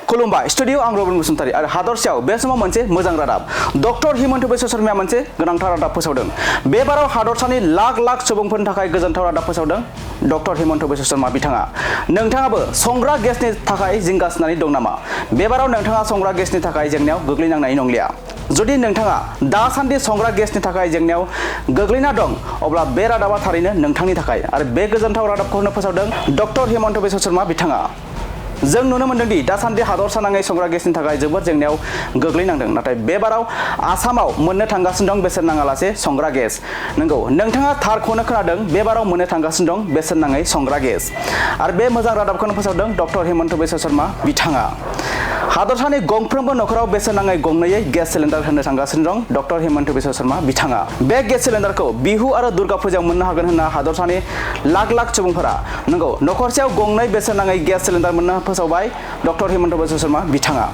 खुलुमबाय स्टुडियो आं रबिन बसुमतारी आरो हादरसायाव बे समाव मोनसे मोजां रादाब डक्टर हिमन्त बिश्व शर्माया मोनसे गोनांथार रादाब फोसावदों। बे बाराव हादरसानि लाख लाख सुबुंफोरनि थाखाय गोजोनथाव रादाब फोसावदों डक्टर हिमन्त बिश्व शर्मा बिथाङा। नोंथाङाबो संग्रा गेसनि थाखाय जिंगासिनानै दं नामा? बे बाराव नोंथाङा संग्रा गेसनि थाखाय जेंनायाव गोग्लैनांनाय नंलिया। जुदि नोंथाङा दासान्दि संग्रा गेसनि थाखाय जेंनायाव गोग्लैना दं अब्ला बे रादाबा थारैनो नोंथांनि थाखाय आरो बे गोजोनथाव रादाबखौनो फोसावदों डक्टर हिमन्त बिश्व शर्मा बिथाङा। जों नुनो मोनदोंदि दासान्दि हादरसा नाङै संग्रा गेसनि थाखाय जोबोद जेंनायाव गोग्लैनांदों। नाथाय बे बाराव आसामाव मोननो थांगासिनो दं बेसेन नाङालासे संग्रा गेस। नंगौ, नोंथाङा थारखौनो खोनादों, बे बाराव मोननो थांगासिनो दं बेसेन नाङै संग्रा गेस। आरो बे मोजां रादाबखौनो फोसावदों डक्टर हिमन्त बिश्व शर्मा बिथाङा। हादरसानि गंफ्रोमबो नखराव बेसेन नाङै गंनैयै गेस सिलिन्डार होनो थांगासिनो दं डक्टर हिमन्त बिश्व शर्मा बिथाङा। बे गेस सिलिन्डारखौ बिहु आरो दुर्गा फुजायाव मोननो हागोन होनना हादरसानि लाख लाख सुबुंफोरा नंगौ नखरसेयाव गंनै बेसेन नाङै गेस सिलिन्डार मोननो फोसावबाय डक्टर हिमन्त बिश्व शर्मा बिथाङा।